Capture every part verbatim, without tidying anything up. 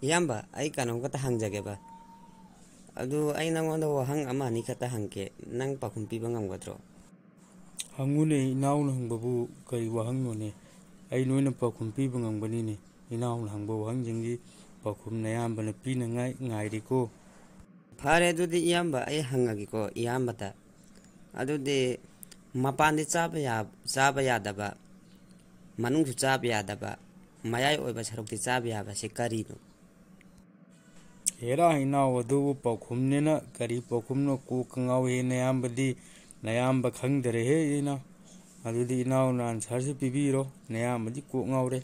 ꯏꯌꯥꯝꯕ, ꯑꯩ ꯀꯩꯅꯣꯝꯈꯛꯇ ꯍꯪꯖꯒꯦꯕ꯫ ꯑꯗꯨ ꯑꯩ ꯅꯪꯉꯣꯟꯗ ꯋꯥꯍꯪ ꯑꯃ ꯑꯅꯤ ꯈꯛꯇ ꯍꯪꯒꯦ, ꯅꯪ ꯄꯥꯎꯈꯨꯝ ꯄꯤꯕ ꯉꯝꯒꯗ꯭ꯔꯣ? ꯍꯪꯉꯨꯅꯦ, ꯏꯅꯥꯎꯅ ꯍꯪꯕꯕꯨ ꯀꯔꯤ ꯋꯥꯍꯪꯅꯣꯅꯦ? ꯑꯩ ꯂꯣꯏꯅ ꯄꯥꯎꯈꯨꯝ ꯄꯤꯕ ꯉꯝꯒꯅꯤꯅꯦ꯫ ꯏꯅꯥꯎꯅ ꯍꯪꯕ ꯋꯥꯍꯪꯁꯤꯡꯒꯤ ꯄꯥꯎꯈꯨꯝ ꯅꯌꯥꯝꯕꯅ ꯄꯤꯅꯉꯥꯏ ꯉꯥꯏꯔꯤꯀꯣ꯫ ꯐꯔꯦ, ꯑꯗꯨꯗꯤ ꯏꯌꯥꯝꯕ, ꯑꯩ ꯍꯪꯉꯒꯦꯀꯣ ꯏꯌꯥꯝꯕꯗ꯫ ꯑꯗꯨꯗꯤ ꯃꯄꯥꯟꯗꯤ ꯆꯥꯕ ꯌꯥ-, ꯆꯥꯕ ꯌꯥꯗꯕ, ꯃꯅꯨꯡꯁꯨ ꯆꯥꯕ ꯌꯥꯗꯕ, ꯃꯌꯥꯏ ꯑꯣꯏꯕ ꯁꯔꯨꯛꯇꯤ ꯆꯥꯕ ꯌꯥꯕꯁꯤ ꯀꯔꯤꯅꯣ? ꯍꯦꯔꯥ ꯏꯅꯥꯎ, ꯑꯗꯨꯕꯨ ꯄꯥꯎꯈꯨꯝꯅꯤꯅ ꯀꯔꯤ ꯄꯥꯎꯈꯨꯝꯅꯣ? ꯀꯣꯛꯀ ꯉꯥꯎꯏꯍꯦ ꯅꯌꯥꯝꯕꯗꯤ꯫ ꯅꯌꯥꯝꯕ ꯈꯪꯗꯔꯦꯍꯦ ꯏꯅꯥꯎ꯫ ꯑꯗꯨꯗꯤ ꯏꯅꯥꯎꯅ ꯑꯟꯁꯔꯁꯤ ꯄꯤꯕꯤꯔꯣ, ꯅꯌꯥꯝꯕꯗꯤ ꯀꯣꯛ ꯉꯥꯎꯔꯦ꯫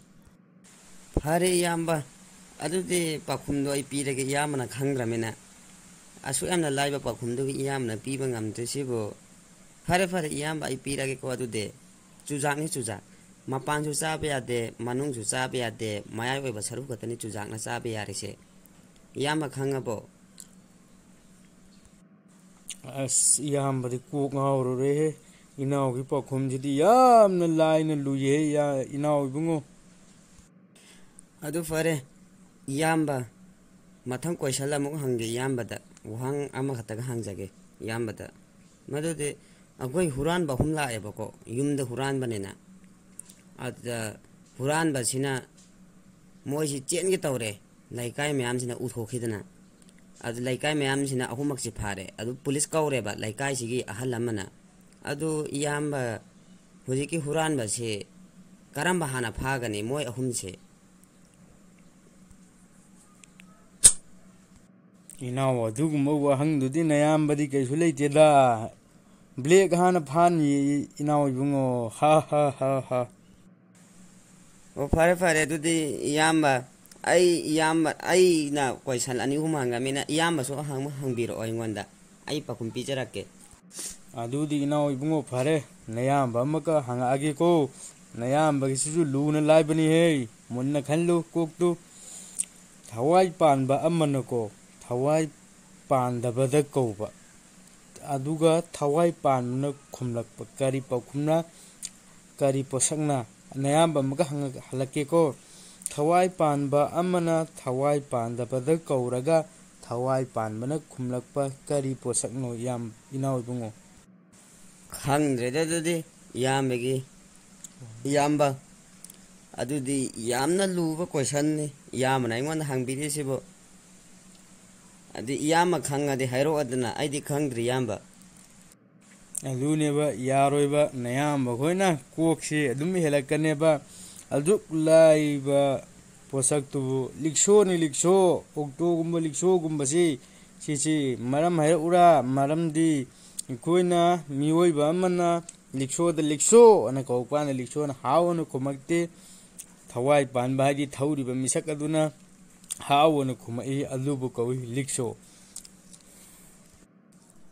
ꯐꯔꯦ ꯏꯌꯥꯝꯕ, ꯑꯗꯨꯗꯤ ꯄꯥꯎꯈꯨꯝꯗꯣ ꯑꯩ ꯄꯤꯔꯒꯦ, ꯏꯌꯥꯝꯕꯅ ꯈꯪꯗ꯭ꯔꯃꯤꯅ꯫ ꯑꯁꯨꯛ ꯌꯥꯝꯅ ꯂꯥꯏꯕ ꯄꯥꯎꯈꯨꯝꯗꯨꯒꯤ ꯏꯌꯥꯝꯕꯅ ꯄꯤꯕ ꯉꯝꯗ꯭ꯔꯤꯁꯤꯕꯨ꯫ ꯐꯔꯦ ꯐꯔꯦ ꯏꯌꯥꯝꯕ, ꯑꯩ ꯄꯤꯔꯒꯦꯀꯣ꯫ ꯑꯗꯨꯗꯤ ꯆꯨꯖꯥꯛꯅꯤ, ꯆꯨꯖꯥꯛ꯫ ꯃꯄꯥꯟꯁꯨ ꯆꯥꯕ ꯌꯥꯗꯦ, ꯃꯅꯨꯡꯁꯨ ꯆꯥꯕ ꯌꯥꯗꯦ, ꯃꯌꯥꯏ ꯑꯣꯏꯕ ꯁꯔꯨꯛ ꯈꯛꯇꯅꯤ ꯆꯨꯖꯥꯛꯅ ꯆꯥꯕ ꯌꯥꯔꯤꯁꯦ꯫ ꯏꯌꯥꯝꯕ ꯈꯪꯉꯕꯣ? ꯑꯁ, ꯏꯌꯥꯝꯕꯗꯤ ꯀꯣꯛ ꯉꯥꯎꯔꯨꯔꯦꯍꯦ꯫ ꯏꯅꯥꯎꯒꯤ ꯄꯥꯎꯈꯨꯝꯁꯤꯗꯤ ꯌꯥꯝꯅ ꯂꯥꯏꯅ ꯂꯨꯏꯍꯦ, ꯏꯌꯥ-, ꯏꯅꯥꯎ ꯏꯕꯨꯡꯉꯣ꯫ ꯑꯗꯨ ꯐꯔꯦ, ꯏꯌꯥꯝꯕ, ꯃꯊꯪ ꯀꯣꯏꯁꯟ ꯑꯃꯨꯛ ꯍꯪꯒꯦ ꯏꯌꯥꯝꯕꯗ꯫ ꯋꯥꯍꯪ ꯑꯃꯈꯛꯇꯒ ꯍꯪꯖꯒꯦ ꯏꯌꯥꯝꯕꯗ꯫ ꯃꯗꯨꯗꯤ ꯑꯩꯈꯣꯏ ꯍꯨꯔꯥꯟꯕ ꯑꯍꯨꯝ ꯂꯥꯛꯑꯦꯕꯀꯣ, ꯌꯨꯝꯗ ꯍꯨꯔꯥꯟꯕꯅꯤꯅ꯫ ꯑꯗꯨꯗ ꯍꯨꯔꯥꯟꯕꯁꯤꯅ ꯃꯣꯏꯁꯤ ꯆꯦꯟꯒꯦ ꯇꯧꯔꯦ, ꯂꯩꯀꯥꯏ ꯃꯌꯥꯝꯁꯤꯅ ꯎꯊꯣꯛꯈꯤꯗꯅ꯫ ꯑꯗꯨ ꯂꯩꯀꯥꯏ ꯃꯌꯥꯝꯁꯤꯅ ꯑꯍꯨꯝꯃꯛꯁꯤ ꯐꯥꯔꯦ꯫ ꯑꯗꯨ ꯄꯨꯂꯤꯁ ꯀꯧꯔꯦꯕ ꯂꯩꯀꯥꯏꯁꯤꯒꯤ ꯑꯍꯜ ꯑꯃꯅ꯫ ꯑꯗꯨ ꯏꯌꯥꯝꯕ, ꯍꯧꯖꯤꯛꯀꯤ ꯍꯨꯔꯥꯟꯕꯁꯤ ꯀꯔꯝꯕ ꯍꯥꯟꯅ ꯐꯥꯒꯅꯤ, ꯃꯣꯏ ꯑꯍꯨꯝꯁꯦ? ꯏꯅꯥꯎ, ꯑꯗꯨꯒꯨꯝꯕ ꯋꯥꯍꯪꯗꯨꯗꯤ ꯅꯌꯥꯝꯕꯗꯤ ꯀꯩꯁꯨ ꯂꯩꯇꯦꯗ꯫ ꯕ꯭ꯂꯦꯛ ꯍꯥꯟꯅ ꯐꯥꯅꯤ, ꯏꯅꯥꯎ ꯏꯕꯨꯡꯉꯣ꯫ ꯍꯥ, ꯍꯥ, ꯍꯥ, ꯍꯥ꯫ ꯑꯣ, ꯐꯔꯦ, ꯐꯔꯦ꯫ ꯑꯗꯨꯗꯤ ꯏꯌꯥꯝꯕ, ꯑꯩ ꯏꯌꯥꯝꯕ, ꯑꯩꯅ ꯀꯣꯏꯁꯟ ꯑꯅꯤ ꯑꯍꯨꯝ ꯍꯪꯉꯃꯤꯅ ꯏꯌꯥꯝꯕꯁꯨ ꯍꯪ-, ꯍꯪꯕꯤꯔꯛꯑꯣ ꯑꯩꯉꯣꯟꯗ꯫ ꯑꯩ ꯄꯥꯎꯈꯨꯝ ꯄꯤꯖꯔꯛꯀꯦ꯫ ꯑꯗꯨꯗꯤ ꯏꯅꯥꯎ ꯏꯕꯨꯡꯉꯣ, ꯐꯔꯦ, ꯅꯌꯥꯝꯕ ꯑꯃꯒ ꯍꯪꯉꯛꯑꯒꯦꯀꯣ꯫ ꯅꯌꯥꯝꯕꯒꯤꯁꯤꯁꯨ ꯂꯨꯅ ꯂꯥꯏꯕꯅꯤꯍꯦ꯫ ꯃꯨꯟꯅ ꯈꯜꯂꯨ ꯀꯣꯛꯇꯨ꯫ ꯊꯋꯥꯏ ꯄꯥꯟꯕ ꯑꯃꯅꯀꯣ, ꯊꯋꯥꯏ ꯄꯥꯟꯗꯕꯗ ꯀꯧꯕ꯫ ꯑꯗꯨꯒ ꯊꯋꯥꯏ ꯄꯥꯟꯕꯅ ꯈꯨꯝꯂꯛꯄ ꯀꯔꯤ ꯄꯥꯎꯈꯨꯝꯅ, ꯀꯔꯤ ꯄꯣꯠꯁꯛꯅ? ꯅꯌꯥꯝꯕ ꯑꯃꯒ ꯍꯪꯉ-, ꯍꯜꯂꯛꯀꯦꯀꯣ꯫ ꯊꯋꯥꯏ ꯄꯥꯟꯕ ꯑꯃꯅ ꯊꯋꯥꯏ ꯄꯥꯟꯗꯕꯗ ꯀꯧꯔꯒ ꯊꯋꯥꯏ ꯄꯥꯟꯕꯅ ꯈꯨꯝꯂꯛꯄ ꯀꯔꯤ ꯄꯣꯠꯁꯛꯅꯣ, ꯏꯌꯥꯝ-, ꯏꯅꯥꯎ ꯏꯕꯨꯡꯉꯣ? ꯈꯪꯗ꯭ꯔꯦꯗ ꯑꯗꯨꯗꯤ, ꯏꯌꯥꯝꯕꯒꯤ, ꯏꯌꯥꯝꯕ, ꯑꯗꯨꯗꯤ ꯌꯥꯝꯅ ꯂꯨꯕ questionꯅꯤ ꯏꯌꯥꯝꯕꯅ ꯑꯩꯉꯣꯟꯗ ꯍꯪꯕꯤꯔꯤꯁꯤꯕꯨ꯫ ꯑꯗꯨ ꯏꯌꯥꯝꯕ ꯈꯪꯉꯗꯤ ꯍꯥꯏꯔꯛꯑꯣꯗꯅ, ꯑꯩꯗꯤ ꯈꯪꯗ꯭ꯔꯤ ꯏꯌꯥꯝꯕ꯫ ꯑꯗꯨꯅꯦꯕ ꯌꯥꯔꯣꯏꯕ, ꯅꯌꯥꯝꯕ ꯈꯣꯏꯅ ꯀꯣꯛꯁꯤ ꯑꯗꯨꯝ ꯍꯦꯜꯂꯛꯀꯅꯦꯕ꯫ ꯑꯗꯨꯛ ꯂꯥꯏꯕ ꯄꯣꯠꯁꯛꯇꯨꯕꯨ, ꯂꯤꯛꯁꯣꯅꯤ ꯂꯤꯛꯁꯣ, ꯑꯣꯛꯇꯣꯒꯨꯝꯕ ꯂꯤꯛꯁꯣꯒꯨꯝꯕꯁꯤ, ꯁꯤꯁꯤ ꯃꯔꯝ ꯍꯥꯏꯔꯛꯎꯔꯥ? ꯃꯔꯝꯗꯤ ꯑꯩꯈꯣꯏꯅ ꯃꯤꯑꯣꯏꯕ ꯑꯃꯅ ꯂꯤꯛꯁꯣꯗ ꯂꯤꯛꯁꯣ ꯑꯅ ꯀꯧꯔꯛꯄ ꯀꯥꯟꯗ ꯂꯤꯛꯁꯣꯅ ꯍꯥꯎ ꯑꯅ ꯈꯨꯝꯃꯛꯇꯦ꯫ ꯊꯋꯥꯏ ꯄꯥꯟꯕ ꯍꯥꯏꯗꯤ ꯊꯧꯔꯤꯕ ꯃꯤꯁꯛ ꯑꯗꯨꯅ ꯍꯥꯎ ꯑꯅ ꯈꯨꯝꯃꯛꯏ, ꯑꯗꯨꯕꯨ ꯀꯧꯏ ꯂꯤꯛꯁꯣ꯫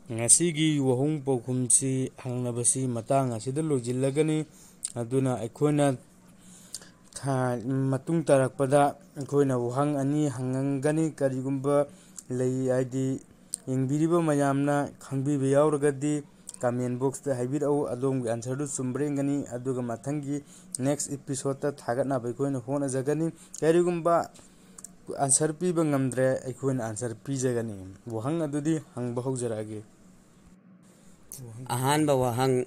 ꯉꯁꯤꯒꯤ ꯋꯥꯍꯪ ꯄꯥꯎꯈꯨꯝꯁꯤ ꯍꯪꯅꯕꯁꯤ ꯃꯇꯥꯡ ꯑꯁꯤꯗ ꯂꯣꯏꯁꯤꯜꯂꯒꯅꯤ꯫ ꯑꯗꯨꯅ ꯑꯩꯈꯣꯏꯅ ꯊꯥ-, ꯃꯇꯨꯡ ꯇꯥꯔꯛꯄꯗ ꯑꯩꯈꯣꯏꯅ ꯋꯥꯍꯪ ꯑꯅꯤ ꯍꯪꯉꯝꯒꯅꯤ꯫ ꯀꯔꯤꯒꯨꯝꯕ ꯂꯩ, ꯍꯥꯏꯗꯤ ꯌꯦꯡꯕꯤꯔꯤꯕ ꯃꯌꯥꯝꯅ ꯈꯪꯕꯤꯕ ꯌꯥꯎꯔꯒꯗꯤ comment boxꯇ ꯍꯥꯏꯕꯤꯔꯛꯎ꯫ ꯑꯗꯣꯝꯒꯤ answerꯗꯨ ꯆꯨꯝꯕ꯭ꯔꯥ ꯌꯦꯡꯒꯅꯤ꯫ ꯑꯗꯨꯒ ꯃꯊꯪꯒꯤ next episodeꯇ ꯊꯥꯒꯠꯅꯕ ꯑꯩꯈꯣꯏꯅ ꯍꯣꯠꯅꯖꯒꯅꯤ꯫ ꯀꯔꯤꯒꯨꯝꯕ answer ꯄꯤꯕ ꯉꯝꯗ꯭ꯔꯦ, ꯑꯩꯈꯣꯏꯅ answer ꯄꯤꯖꯒꯅꯤ꯫ ꯋꯥꯍꯪ ꯑꯗꯨꯗꯤ ꯍꯪꯕ ꯍꯧꯖꯔꯛꯑꯒꯦ꯫ ꯑꯍꯥꯟꯕ ꯋꯥꯍꯪ,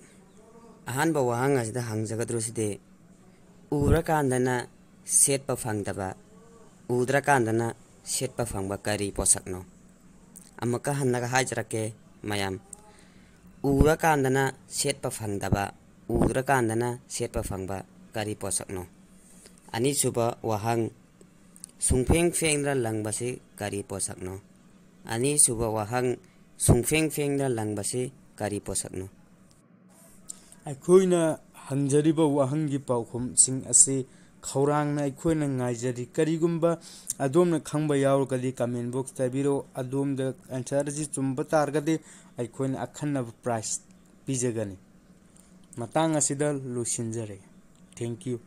ꯑꯍꯥꯟꯕ ꯋꯥꯍꯪ ꯑꯁꯤꯗ ꯍꯪꯖꯒꯗꯧꯔꯤꯁꯤꯗꯤ, ꯎꯔꯀꯥꯟꯗꯅ ꯁꯦꯠꯄ ꯐꯪꯗꯕ, ꯎꯗ꯭ꯔꯀꯥꯟꯗꯅ ꯁꯦꯠꯄ ꯐꯪꯕ ꯀꯔꯤ ꯄꯣꯠꯁꯛꯅꯣ? ꯑꯃꯨꯛꯀ ꯍꯟꯅꯒ ꯍꯥꯏꯖꯔꯛꯀꯦ ꯃꯌꯥꯝ, ꯎꯔꯀꯥꯟꯗꯅ ꯁꯦꯠꯄ ꯐꯪꯗꯕ, ꯎꯗ꯭ꯔꯀꯥꯟꯗꯅ ꯁꯦꯠꯄ ꯐꯪꯕ ꯀꯔꯤ ꯄꯣꯠꯁꯛꯅꯣ? ꯑꯅꯤꯁꯨꯕ ꯋꯥꯍꯪ, ꯁꯨꯡꯐꯦꯡ ꯐꯦꯡꯗꯅ ꯂꯪꯕꯁꯤ ꯀꯔꯤ ꯄꯣꯠꯁꯛꯅꯣ? ꯑꯅꯤꯁꯨꯕ ꯋꯥꯍꯪ, ꯁꯨꯡꯐꯦꯡ ꯐꯦꯡꯗꯅ ꯂꯪꯕꯁꯤ ꯀꯔꯤ ꯄꯣꯠꯁꯛꯅꯣ? ꯑꯩꯈꯣꯏꯅ ꯍꯪꯖꯔꯤꯕ ꯋꯥꯍꯪꯒꯤ ꯄꯥꯎꯈꯨꯝꯁꯤꯡ ꯑꯁꯤ ꯈꯧꯔꯥꯡꯅ ꯑꯩꯈꯣꯏꯅ ꯉꯥꯏꯖꯔꯤ꯫ ꯀꯔꯤꯒꯨꯝꯕ ꯑꯗꯣꯝꯅ ꯈꯪꯕ ꯌꯥꯎꯔꯒꯗꯤ comment boxꯇ ꯍꯥꯏꯕꯤꯔꯛꯎ꯫ ꯑꯗꯣꯝꯗ answer ꯑꯁꯤ ꯆꯨꯝꯕ ꯇꯥꯔꯒꯗꯤ ꯑꯩꯈꯣꯏꯅ ꯑꯈꯟꯅꯕ prize ꯄꯤꯖꯒꯅꯤ꯫ ꯃꯇꯥꯡ ꯑꯁꯤꯗ ꯂꯣꯏꯁꯤꯟꯖꯔꯦ꯫ Thank you꯫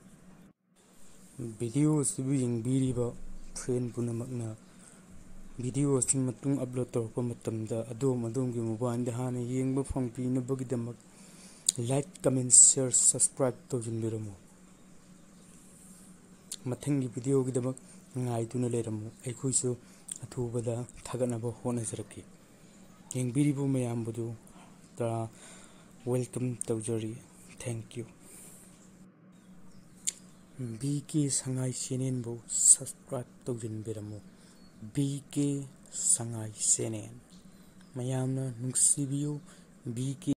Video ꯑꯁꯤꯕꯨ ꯌꯦꯡꯕꯤꯔꯤꯕ friend ꯄꯨꯝꯅꯃꯛꯅ video ꯑꯁꯤ ꯃꯇꯨꯡ upload ꯇꯧꯔꯛꯄ ꯃꯇꯝꯗ ꯑꯗꯣꯝ ꯑꯗꯣꯝꯒꯤ mobileꯗ ꯍꯥꯟꯅ ꯌꯦꯡꯕ ꯐꯪꯕꯤꯅꯕꯒꯤꯗꯃꯛ like, comment, share, subscribe ꯇꯧꯁꯤꯟꯕꯤꯔꯝꯃꯨ꯫ ꯃꯊꯪꯒꯤ ꯚꯤꯗꯤꯑꯣꯒꯤꯗꯃꯛ ꯉꯥꯏꯗꯨꯅ ꯂꯩꯔꯝꯃꯨ꯫ ꯑꯩꯈꯣꯏꯁꯨ ꯑꯊꯨꯕꯗ ꯊꯥꯒꯠꯅꯕ ꯍꯣꯠꯅꯖꯔꯛꯀꯦ꯫ ꯌꯦꯡꯕꯤꯔꯤꯕ ꯃꯌꯥꯝꯕꯨꯗꯨ ꯇꯔꯥ welcome ꯇꯧꯖꯔꯤ꯫ Thank you꯫ B K Sangai ꯆꯦꯅꯦꯜꯕꯨ subscribe ꯇꯧꯁꯤꯟꯕꯤꯔꯝꯃꯨ꯫ ꯕꯤ ꯀꯦ ꯁꯉꯥꯏ ꯆꯦꯅꯦꯜ ꯃꯌꯥꯝꯅ ꯅꯨꯡꯁꯤꯕꯤꯌꯨ꯫ ꯕꯤ ꯀꯦ